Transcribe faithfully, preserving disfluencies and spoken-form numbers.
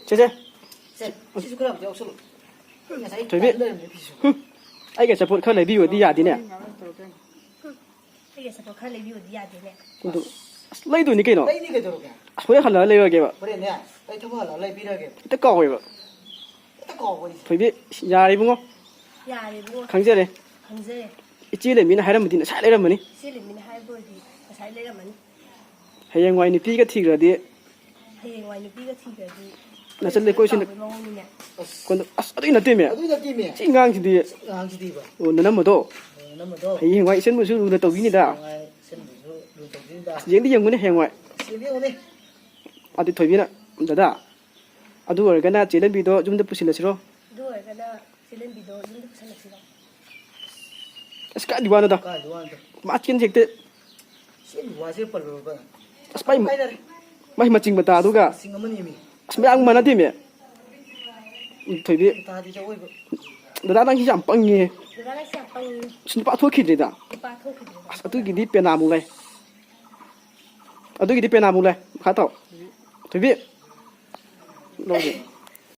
ꯆꯦꯆꯦ, ꯁꯤꯁꯨ ꯈꯔ ꯑꯝꯇ ꯌꯥꯎꯁꯜꯂꯨ꯫ ꯉꯁꯥꯏ ꯊꯣꯏꯕꯤ꯫ ꯇꯥꯟ ꯂꯩꯔꯝꯃꯦ ꯐꯤꯁꯨ꯫ ꯍꯨꯝ, ꯑꯩꯒꯤ ꯑꯆꯥꯄꯣꯠ ꯈꯔ ꯂꯩꯕꯤꯌꯨꯗꯤ ꯌꯥꯗꯦꯅꯦ꯫ ꯑꯩꯒꯤ ꯑꯆꯥꯄꯣꯠ ꯈꯔ ꯂꯩꯕꯤꯌꯨꯗꯤ ꯌꯥꯗꯦꯅꯦ꯫ ꯑꯗꯨ, ꯑꯁ, ꯂꯩꯗꯣꯏꯅꯤ ꯀꯩꯅꯣ꯫ ꯂꯩꯅꯤ ꯀꯩꯗꯧꯔꯒꯦ? ꯑꯁ, ꯍꯣꯔꯦꯟ ꯍꯜꯂꯛꯑ ꯂꯩꯔꯒꯦꯕ꯫ ꯍꯣꯔꯦꯟꯅꯦ, ꯑꯩ ꯊꯕꯛ ꯍꯜꯂꯛꯑ ꯂꯩꯕꯤꯔꯒꯦ꯫ ꯍꯦꯛꯇ ꯀꯥꯎꯋꯦꯕ꯫ ꯍꯦꯛꯇ ꯀꯥꯎꯕꯅꯤ꯫ ꯊꯣꯏꯕꯤ, ꯌꯥꯔꯦ ꯏꯕꯨꯡꯉꯣ꯫ ꯌꯥꯔꯦ ꯏꯕꯨꯡꯉꯣ꯫ ꯈꯪꯖꯔꯦ꯫ ꯈꯪꯖꯔꯦ꯫ ꯏꯆꯦ ꯂꯩꯃꯤꯅ ꯍꯥꯏꯔꯝꯕꯗꯤ ꯉꯁꯥꯏ ꯂꯩꯔꯝꯃꯅꯤ꯫ ꯏꯆꯦ ꯂꯩꯃꯤꯅ ꯍꯥꯏꯕ ꯑꯣꯏꯔꯗꯤ ꯉꯁꯥꯏ ꯂꯩꯔꯝꯃꯅꯤ꯫ ꯍꯌꯦꯡꯋꯥꯏ ꯅꯨꯄꯤꯒ ꯊꯤꯈ꯭ꯔꯗꯤ꯫ ꯍꯌꯦꯡꯋꯥꯏ ꯅꯨꯄꯤꯒ ꯊꯤꯈ꯭ꯔꯗꯤ꯫ ꯅꯆꯜ ꯂꯩꯀꯣꯏꯁꯤꯅ ꯀꯥꯎꯕꯩ ꯃꯑꯣꯡꯅꯤꯅꯦ꯫ ꯑꯁ꯫ ꯀꯣꯟꯅ-, ꯑꯁ, ꯑꯗꯨꯏ ꯅꯠꯇꯦꯃꯦ꯫ ꯑꯗꯨꯏ ꯅꯠꯇꯦꯃꯦ꯫ ꯁꯤ ꯑꯉꯥꯡꯁꯤꯗꯤ꯫ ꯁꯤ ꯑꯉꯥꯡꯁꯤꯗꯤꯕ꯫ ꯑꯣ, ꯅꯅꯝꯃꯗꯣ꯫ ꯑꯣ, ꯅꯅꯝꯃꯗꯣ꯫ ꯍꯌꯦꯡꯋꯥꯏ ꯏꯆꯟꯕꯨꯁꯨ ꯂꯨꯅ ꯇꯧꯕꯤꯅꯤꯗ꯫ ꯍꯌꯦꯡꯋꯥꯏ ꯏꯆꯟꯕꯨꯁꯨ ꯂꯨꯅ ꯇꯧꯕꯤꯅꯤꯗ꯫ ꯑꯁ, ꯌꯦꯡꯗꯤ ꯌꯦꯡꯉꯨꯅꯦ ꯍꯌꯦꯡꯋꯥꯏ꯫ ꯑꯁ, ꯌꯦꯡꯗꯤ ꯌꯦꯡꯉꯨꯅꯦ꯫ ꯑꯗꯨ ꯊꯣꯏꯕꯤꯅ, ꯗꯗꯥ, ꯑꯗꯨ ꯑꯣꯏꯔꯒꯅ ꯆꯦ ꯂꯝꯕꯤꯗꯣ ꯌꯨꯝꯗ ꯄꯨꯁꯤꯜꯂꯁꯤꯔꯣ? ꯑꯗꯨ ꯑꯣꯏꯔꯒꯅ ꯆꯦ ꯂꯝꯕꯤꯗꯣ ꯌꯨꯝꯗ ꯄꯨꯁꯤꯜꯂꯁꯤꯔꯣ? ꯑꯁ, ꯀꯥꯏꯗꯤ ꯋꯥꯅꯣꯗ꯫ ꯀꯥꯏꯗꯤ ꯋꯥꯅꯣꯗ꯫ ꯃꯥ ꯆꯦꯟꯁꯤ ꯍꯦꯛꯇ꯫ ꯆꯦꯟꯕ ꯋꯥꯁꯦ ꯄꯜꯂꯨꯔꯕ? ꯑꯁ, ꯃꯥꯏ, ꯀꯥꯏꯅꯔꯦ꯫ ꯃꯥꯏ ꯃꯆꯤꯡ ꯃꯇꯥꯗꯨꯒ꯫ ꯃꯆꯤꯡ ꯑꯃꯅꯦꯃꯤ꯫ ꯑꯁ, ꯃꯌꯥꯝ ꯃꯥꯟꯅꯗꯦꯃꯤ꯫ ꯎꯝ, ꯊꯣꯏꯕꯤ꯫ ꯃꯇꯥꯗꯤ ꯆꯥꯎꯋꯦꯕ꯫ ꯗꯗꯥ, ꯅꯪꯁꯤ ꯌꯥꯝ ꯄꯪꯉꯤꯍꯦ꯫ ꯗꯗꯥ, ꯅꯪꯁꯤ ꯌꯥꯝ ꯄꯪꯉꯤ꯫ ꯑꯁ, ꯅꯨꯄꯥ ꯊꯣꯛꯈꯤꯗ꯭ꯔꯤꯗ꯫ ꯅꯨꯄꯥ ꯊꯣꯛꯈꯤꯗ꯭ꯔꯤꯗ꯫ ꯑꯁ, ꯑꯗꯨꯒꯤꯗꯤ ꯄꯦꯅꯥꯃꯨꯛ ꯂꯩ꯫ ꯑꯗꯨꯒꯤꯗꯤ ꯄꯦꯅꯥꯃꯨꯛ ꯂꯩ꯫ ꯃꯈꯥ ꯇꯧ꯫ ꯊꯣꯏꯕꯤ꯫ ꯂꯧꯒꯦ꯫